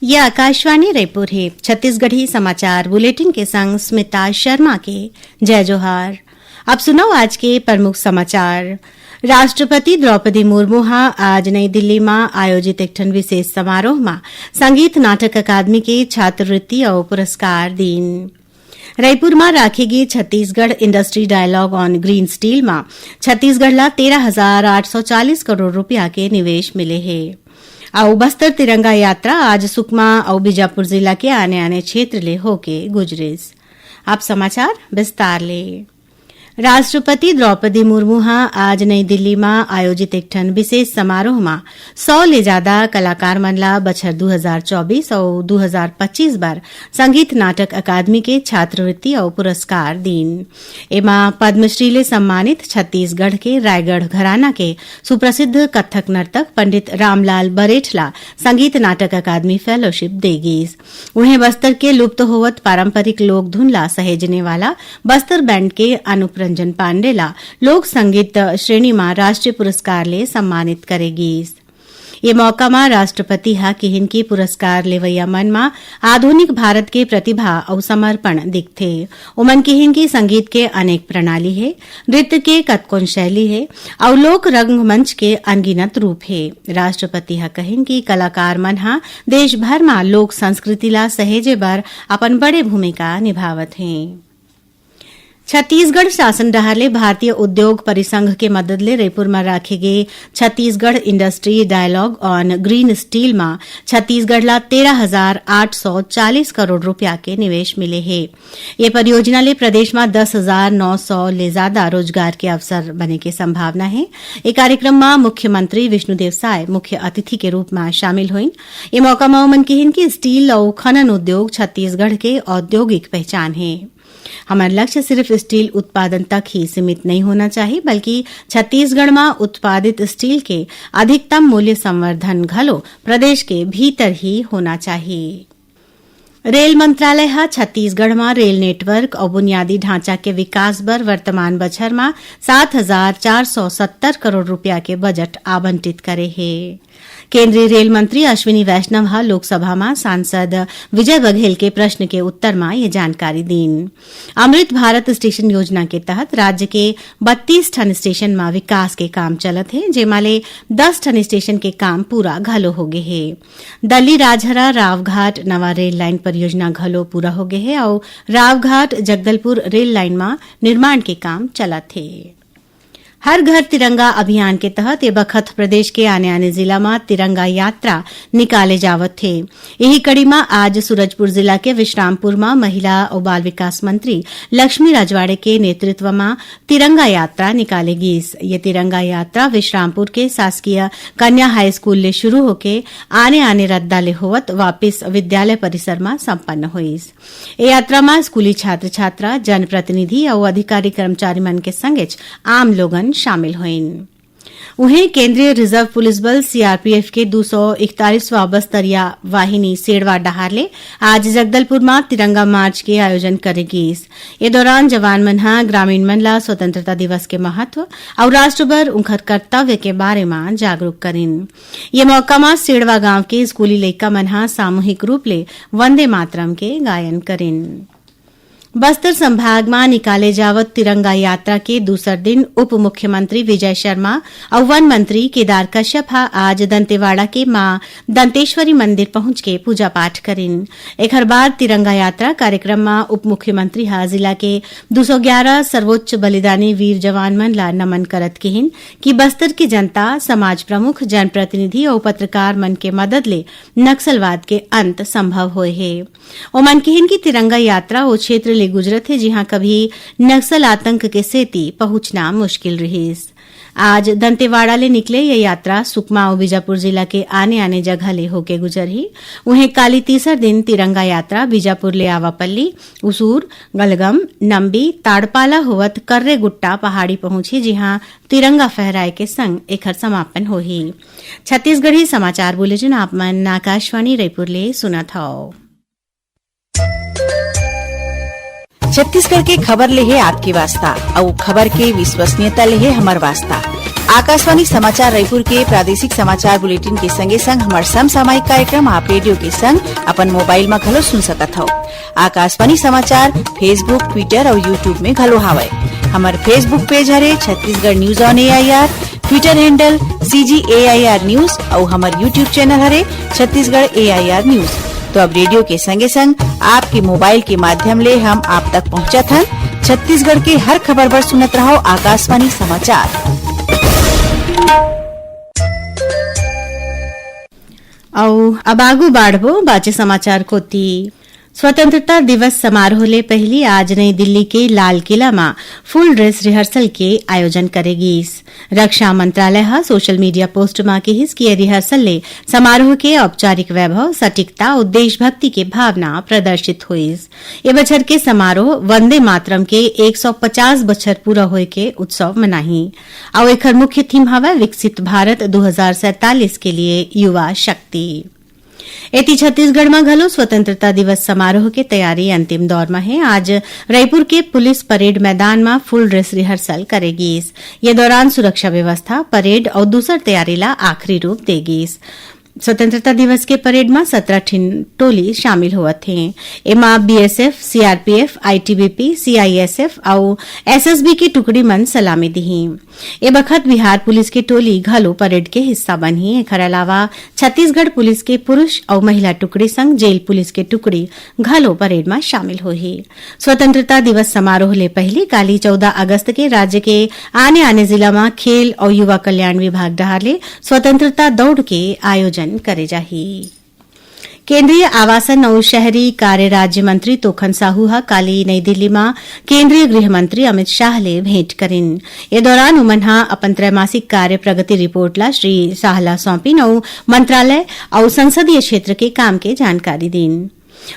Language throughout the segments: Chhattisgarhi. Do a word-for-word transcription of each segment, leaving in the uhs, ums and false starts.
ये आकाशवाणी रायपुर हे। छत्तीसगढ़ी समाचार बुलेटिन के संग स्मिता शर्मा के जय जोहार। अब सुनव आज के प्रमुख समाचार। राष्ट्रपति द्रौपदी मुर्मू ह आज नई दिल्ली म आयोजित एक ठन विशेष समारोह म संगीत नाटक अकादमी के छात्रवृत्ति अउ पुरस्कार दीन। रायपुर म राखे गे Chhattisgarh Industry Dialogue on Green Steel म छत्तीसगढ़ ला तेरह हजार आठ सौ चालीस करोड़ रुपया के निवेश मिले हे। अउ बस्तर तिरंगा यात्रा आज सुकमा अउ बीजापुर जिला के आने-आने क्षेत्र ले होके गुजरिस। अब समाचार विस्तार ले। राष्ट्रपति द्रौपदी मुर्मू ह आज नई दिल्ली म आयोजित एक ठन विशेष समारोह म सौ ले जादा कलाकार मन ला बछर दू हजार चौबीस अउ दू हजार पच्चीस बर संगीत नाटक अकादमी के छात्रवृत्ति अउ पुरस्कार दीन। एमा पद्मश्री ले सम्मानित छत्तीसगढ़ के रायगढ़ घराना के सुप्रसिद्ध कत्थक नर्तक पंडित रामलाल बरेठ ला संगीत नाटक अकादमी फेलोशिप दे गीस। उहें, बस्तर के लुप्त होवत पारंपरिक लोक धुन ला सहेजने वाला बस्तर बैंड के अनुप रंजन पांडे ला लोक संगीत श्रेणी म राष्ट्रीय पुरस्कार ले सम्मानित करे गीस। ये मौका म राष्ट्रपति ह किहिन कि पुरस्कार लेवइया मन म आधुनिक भारत के प्रतिभा अउ समर्पण दिखथे। ओमन किहिन कि संगीत के अनेक प्रणाली हे, नृत्य के कतकोन शैली हे अउ लोक रंगमंच के अनगिनत रूप हे। राष्ट्रपति ह कहिन कि कलाकार मन ह देश भर म लोक संस्कृति ला सहेजे बर अपन बड़े भूमिका निभावत हें। छत्तीसगढ़ शासन डहार ले भारतीय उद्योग परिसंघ के मदद ले रईपुर म राखे गे Chhattisgarh Industry Dialogue on Green Steel म छत्तीसगढ़ ला तेरह हजार आठ सौ चालीस करोड़ रुपया के निवेश मिले हे। ये परियोजना ले प्रदेश म दस हजार नौ सौ ले ज्यादा रोजगार के अवसर बने के संभावना हे। ए कार्यक्रम म मुख्यमंत्री विष्णुदेव साय मुख्य अतिथि के रूप म शामिल होइन। ए मौका म ओमन किहिन कि स्टील अउ खनन उद्योग छत्तीसगढ़ के औद्योगिक पहचान हे। हमर लक्ष्य सिर्फ स्टील उत्पादन तक ही सीमित नहीं होना चाहिए, बल्कि छत्तीसगढ़ म उत्पादित स्टील के अधिकतम मूल्य संवर्धन घलो प्रदेश के भीतर ही होना चाहिए। रेल मंत्रालय ह छत्तीसगढ़ म रेल नेटवर्क अउ बुनियादी ढांचा के विकास बर वर्तमान बछर म सात हजार चार सौ सत्तर करोड़ रुपया के बजट आवंटित करे हे। केंद्रीय रेल मंत्री अश्विनी वैष्णव ह लोकसभा म सांसद विजय बघेल के प्रश्न के उत्तर म ये जानकारी दीन। अमृत भारत स्टेशन योजना के तहत राज्य के बत्तीस ठन स्टेशन म विकास के काम चलत हे, जेमा ले दस ठन स्टेशन के काम पूरा घलो होगे हे। दल्ली राजहरा रावघाट नवा रेल लाइन परियोजना घलो पूरा होगे हे अउ रावघाट जगदलपुर रेल लाइन म निर्माण के काम चलत हे। हर घर तिरंगा अभियान के तहत ए बखत प्रदेश के आने-आने जिला म तिरंगा यात्रा निकाले जावत हे। इही कड़ी म आज सूरजपुर जिला के विश्रामपुर म महिला अउ बाल विकास मंत्री लक्ष्मी राजवाड़े के नेतृत्व म तिरंगा यात्रा निकाले गीस। ये तिरंगा यात्रा विश्रामपुर के शासकीय कन्या हाई स्कूल ले शुरू होके आने-आने रद्दा ले होवत वापिस विद्यालय परिसर म संपन्न होइस। ए यात्रा म स्कूली छात्र-छात्रा, जनप्रतिनिधि अउ अधिकारी कर्मचारी मन के संगेच आम लोगन शामिल होइन। उहें, केंद्रीय रिजर्व पुलिस बल, सीआरपीएफ, के दू सौ इकतालीसवां बस्तरिया वाहिनी सेड़वा डहार ले आज जगदलपुर म तिरंगा मार्च के आयोजन करे गीस। ए दौरान जवान मन ह ग्रामीण मन ला स्वतंत्रता दिवस के महत्व अउ राष्ट्र बर उंखर कर्तव्य के बारे म जागरूक करिन। ये मौका म सेड़वा गांव के स्कूली लइका मन ह सामूहिक रूप ले वंदे मातरम के गायन करिन। बस्तर संभाग म निकाले जावत तिरंगा यात्रा के दूसर दिन उप मुख्यमंत्री विजय शर्मा अउ वन मंत्री केदार कश्यप ह आज दंतेवाड़ा के मां दंतेश्वरी मंदिर पहुंच के पूजा पाठ करिन। एखर बाद तिरंगा यात्रा कार्यक्रम म उप मुख्यमंत्री ह जिला के दू सौ ग्यारह सर्वोच्च बलिदानी वीर जवान मन ला नमन करत किहिन कि बस्तर के जनता, समाज प्रमुख, जनप्रतिनिधि अउ पत्रकार मन के मदद ले नक्सलवाद के अंत संभव होए हे। ओमन किहिन कि तिरंगा यात्रा ओ क्षेत्र ले गुजरत हे, जिहां कभी नक्सल आतंक के सेती पहुंचना मुश्किल रिहिस। आज दंतेवाड़ा ले निकले ये यात्रा सुकमा अउ बीजापुर जिला के आने-आने जगह ले होके गुजरही। उहें, काली तीसर दिन तिरंगा यात्रा बीजापुर ले आवापल्ली, उसूर, गलगम, नंबी, ताड़पाला होवत कर्रेगुट्टा पहाड़ी पहुंचही, जिहां तिरंगा फहराए के संग एखर समापन होही। छत्तीसगढ़ी समाचार बुलेटिन आप मन आकाशवाणी रायपुर ले सुनत हव। छत्तीसगढ़ के खबर ले हे आपके वास्ता, अउ खबर के विश्वसनीयता ले हे हमर वास्ता। आकाशवाणी समाचार रायपुर के प्रादेशिक समाचार बुलेटिन के संगे संग हमर समसामयिक कार्यक्रम आप रेडियो के संग अपन मोबाइल म घलो सुन सकत हव। आकाशवाणी समाचार Facebook, Twitter अउ YouTube में घलो हावय। हमर Facebook पेज हरे Chhattisgarh news on AIR, Twitter handle CG AIR news अउ हमर YouTube चैनल हरे छत्तीसगढ़ एआईआर न्यूज। तो अब रेडियो के संगे संग आपके मोबाइल के माध्यम ले हम आप तक पहुंचत हन। छत्तीसगढ़ के हर खबर बर सुनत रहव आकाशवाणी समाचार। अउ अब आगू बाढ़बो बाचे समाचार कोति। स्वतंत्रता दिवस समारोह ले पहिली आज नई दिल्ली के लाल किला म फुल ड्रेस रिहर्सल के आयोजन करे गीस। रक्षा मंत्रालय ह सोशल मीडिया पोस्ट म किहिस कि ये रिहर्सल ले समारोह के औपचारिक वैभव, सटीकता अउ देशभक्ति के भावना प्रदर्शित होइस। ए बछर के समारोह वंदे मातरम के एक सौ पचास बछर पूरा होए के उत्सव मनाही, अउ एखर मुख्य थीम हवय विकसित भारत दू हजार सैंतालीस के लिए युवा शक्ति। एती छत्तीसगढ़ म घलो स्वतंत्रता दिवस समारोह के तैयारी अंतिम दौर म हे। आज रायपुर के पुलिस परेड मैदान म फुल ड्रेस रिहर्सल करे गीस। ये दौरान सुरक्षा व्यवस्था, परेड अउ दूसर तैयारी ला आखिरी रूप दे गीस। स्वतंत्रता दिवस के परेड म सत्रह ठिन टोली शामिल होवत हे। एमा बीएसएफ, सीआरपीएफ, आईटीबीपी, सीआईएसएफ अउ एसएसबी के टुकड़ी मन सलामी दिही। ए बखत बिहार पुलिस के टोली घलो परेड के हिस्सा बनही। एखर अलावा छत्तीसगढ़ पुलिस के पुरुष अउ महिला टुकड़ी संग जेल पुलिस के टुकड़ी घलो परेड म शामिल होही। स्वतंत्रता दिवस समारोह ले पहिली काली चौदह अगस्त के राज्य के आने-आने जिला म खेल अउ युवा कल्याण विभाग डहार ले स्वतंत्रता दौड़ के आयोजन करे जाही। केंद्रीय आवासन अउ शहरी कार्य राज्य मंत्री तोखन साहू ह काली नई दिल्ली म केंद्रीय गृह मंत्री अमित शाह ले भेंट करिन। ए दौरान उमन ह अपन त्रैमासिक कार्य प्रगति रिपोर्ट ला श्री शाह ला सौंपिन अउ मंत्रालय अउ संसदीय क्षेत्र के काम के जानकारी दीन।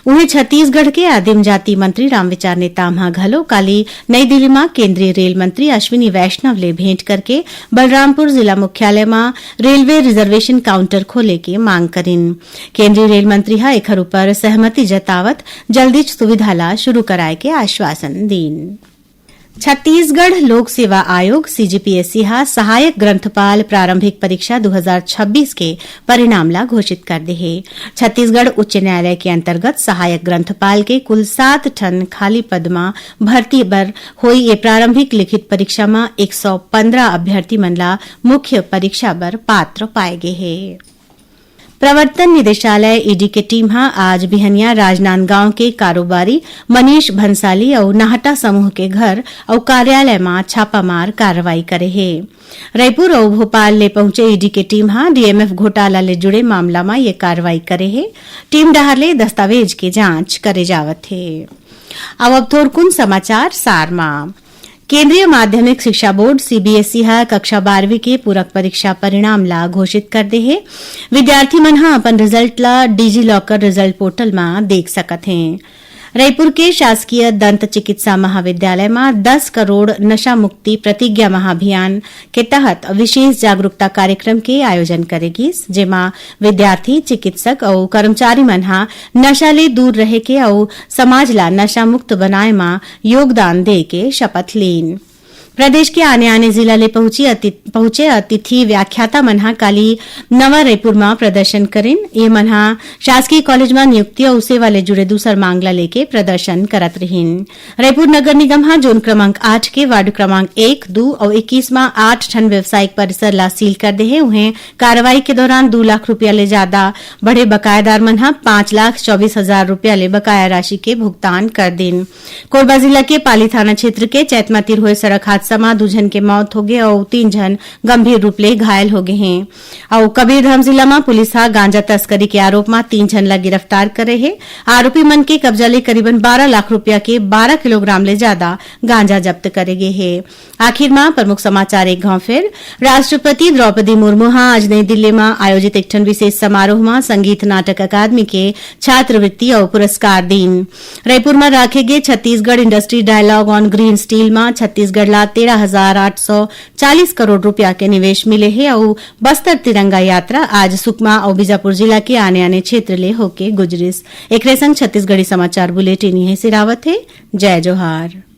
उहें, छत्तीसगढ़ के आदिम जाति मंत्री रामविचार नेताम ह घलो काली नई दिल्ली म केंद्रीय रेल मंत्री अश्विनी वैष्णव ले भेंट करके बलरामपुर जिला मुख्यालय म रेलवे रिजर्वेशन काउंटर खोले के मांग करिन। केंद्रीय रेल मंत्री ह एखर ऊपर सहमति जतावत जल्दीच सुविधा ला शुरू कराए के आश्वासन दीन। छत्तीसगढ़ लोक सेवा आयोग, सीजीपीएससी, ह सहायक ग्रंथपाल प्रारंभिक परीक्षा दू हजार छब्बीस के परिणाम ला घोषित कर दे हे। छत्तीसगढ़ उच्च न्यायालय के अंतर्गत सहायक ग्रंथपाल के कुल सात ठन खाली पद म भर्ती बर होई ये प्रारंभिक लिखित परीक्षा म एक सौ पंद्रह अभ्यर्थी मन ला मुख्य परीक्षा बर पात्र पाए गे हे। प्रवर्तन निदेशालय, ईडी, के टीम ह आज बिहनिया राजनांदगांव के कारोबारी मनीष भंसाली अउ नाहटा समूह के घर अउ कार्यालय म छापामार कार्रवाई करे हे। रायपुर अउ भोपाल ले पहुंचे ईडी के टीम ह डीएमएफ घोटाला ले जुड़े मामला म ये कार्रवाई करे हे। टीम डहार ले दस्तावेज के जांच करे जावत हे। अब, अब थोरकुन समाचार सार म। केंद्रीय माध्यमिक शिक्षा बोर्ड, सीबीएसई, ह कक्षा बारहवीं के पूरक परीक्षा परिणाम ला घोषित कर दे हे। विद्यार्थी मन ह अपन रिजल्ट ला डिजी लॉकर रिजल्ट पोर्टल म देख सकत हें। रईपुर के शासकीय दंत चिकित्सा महाविद्यालय म दस करोड़ नशा मुक्ति प्रतिज्ञा महाअभियान के तहत विशेष जागरूकता कार्यक्रम के आयोजन करे गिस, जेमा विद्यार्थी, चिकित्सक अउ कर्मचारी मन ह नशा ले दूर रहे के अउ समाज ला नशा मुक्त बनाए म योगदान दे के शपथ लीन। प्रदेश के आने-आने जिला ले पहुंची अति-, पहुंचे अतिथि व्याख्याता मन ह काली नवा रईपुर म प्रदर्शन करिन। ये मन ह शासकीय कॉलेज म नियुक्ति अउ सेवा ले जुड़े दूसर मांग ला लेके प्रदर्शन करत रिहिन। रईपुर नगर निगम ह जोन क्रमांक आठ के वार्ड क्रमांक एक, दू अउ इक्कीस म आठ ठन व्यावसायिक परिसर ला सील कर दे हे। उहें, कार्रवाई के दौरान दू लाख रुपया ले जादा बढ़े बकायादार मन ह पांच लाख चौबीस हजार रुपया ले बकाया राशि के भुगतान कर दिन। कोरबा जिला के पाली थाना क्षेत्र के चैतमा तीर होए सड़क हादसा म दू झन के मौत होगे अउ तीन झन गंभीर रूप ले घायल होगे हें। अउ कबीरधाम जिला म पुलिस ह गांजा तस्करी के आरोप म तीन झन ला गिरफ्तार करे हे। आरोपी मन के कब्जा ले करीबन बारह लाख रुपया के बारह किलोग्राम ले जादा गांजा जब्त करे गे हे। आखिर म प्रमुख समाचार एक घांव फेर। राष्ट्रपति द्रौपदी मुर्मू ह आज नई दिल्ली म आयोजित एक ठन विशेष समारोह म संगीत नाटक अकादमी के छात्रवृत्ति अउ पुरस्कार दीन। रईपुर म राखे गे Chhattisgarh Industry Dialogue on Green Steel म छत्तीसगढ़ ला तेरह हजार आठ सौ चालीस करोड़ रुपया के निवेश मिले हे अउ बस्तर तिरंगा यात्रा आज सुकमा अउ बीजापुर जिला के आने-आने क्षेत्र ले होके गुजरिस। एकरे संग छत्तीसगढ़ी समाचार बुलेटिन इहें सिरावत हे। जय जोहार।